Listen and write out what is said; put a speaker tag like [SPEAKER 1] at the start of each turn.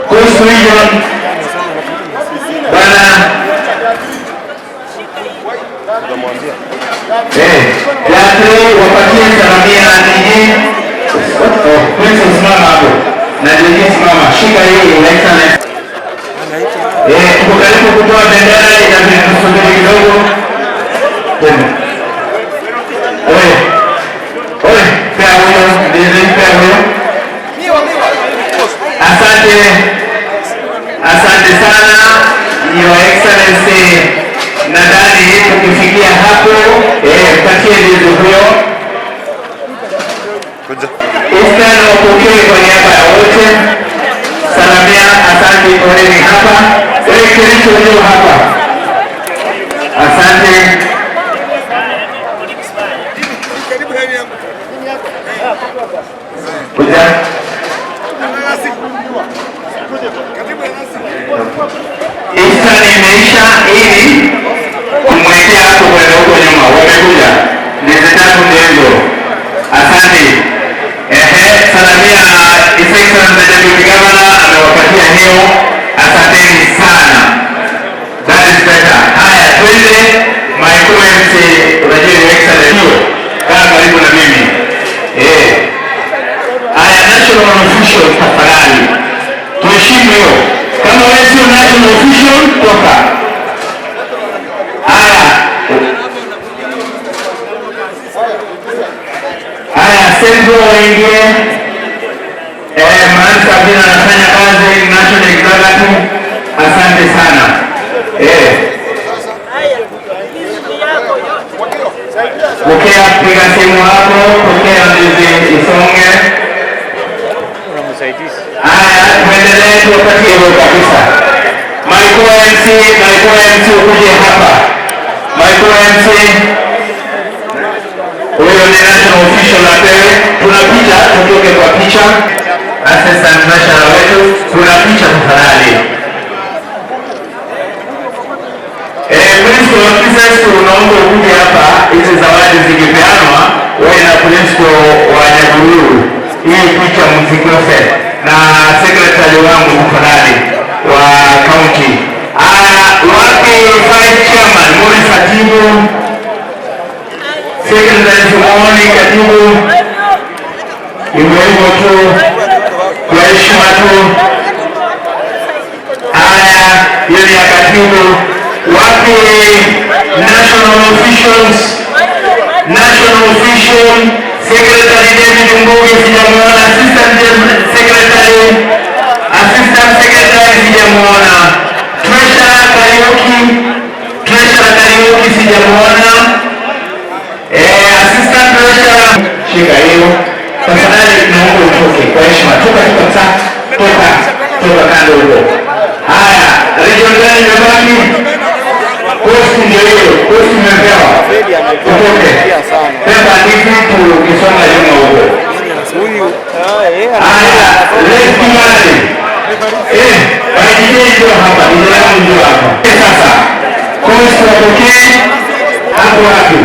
[SPEAKER 1] Coast Region bwana. Jatri wapatie salamia na DJ. Oh, Prince simama hapo. Na DJ simama. Shika hii, Excellence. Tuko karibu kutoa bendera, inabidi tusubiri kidogo. Tena. Oye. Oye, pea huyo, DJ pea huyo. Asante. Asante sana, Your Excellency. Nadhani tukifikia hapo, patie ndizi huyo. Eastern wapokee kwa niaba ya wote. Salamia, asante, poleni hapa. Wewe Kericho ndio hapa. Asante. Kuja. Eastern imeisha ili kumwekea hapo kwenda huko nyuma. Wamekuja. Ndizi tatu ndio hizo. Asante. Salamia His Excellency the Deputy Governor amewapatia hiyo. Asanteni sana. That is better. Haya, twende my co-MC, unajua Your Excellency. Kaa karibu na mimi. Haya, national official tafadhali. Tuheshimu hiyo. Kama wewe sio national official, toka. Haya. Haya, Central waingie. Mahali Sabina anafanya kazi National Executive. Asante sana. Pokea, piga simu hapo, pokea ndizi isonge. Haya, tuendelee, tuwapatie hiyo kabisa. Michael MC, Michael MC ukuje hapa. Michael MC huyo ni national official apewe. Tuna picha, tutoke kwa picha. Assistant treasurer wetu, tuna picha tafadhali. Principal officers, tunaomba ukuje hapa, hizi zawadi zikipeanwa, wewe na principal wa Nyahururu, hii picha msikose, na secretary wangu tafadhali wa county. Haya, wapi vice chairman Morris Atibu, secretary Simoni katibu, hivyo hivyo tu kwa heshima tu. Haya, hiyo ni ya katibu. Wapi national officials? National official Secretary David Mbugi sijamuona, assistant secretary sijamuona, Treasurer Kariuki, Treasurer Kariuki sijamuona, assistant treasurer, shika hiyo tafadhali, naomba utoke kwa heshima, toka toka toka toka kando huko. Haya, region gani imebaki? Coast ndio hiyo, Coast imepewa. Utoke. Pepa ndizi tukisonga nyuma huko. Haya, Left Valley. Waijie ndio hapa, ndio yangu ndio hapa. Sasa, Coast wapokee hapo wapi?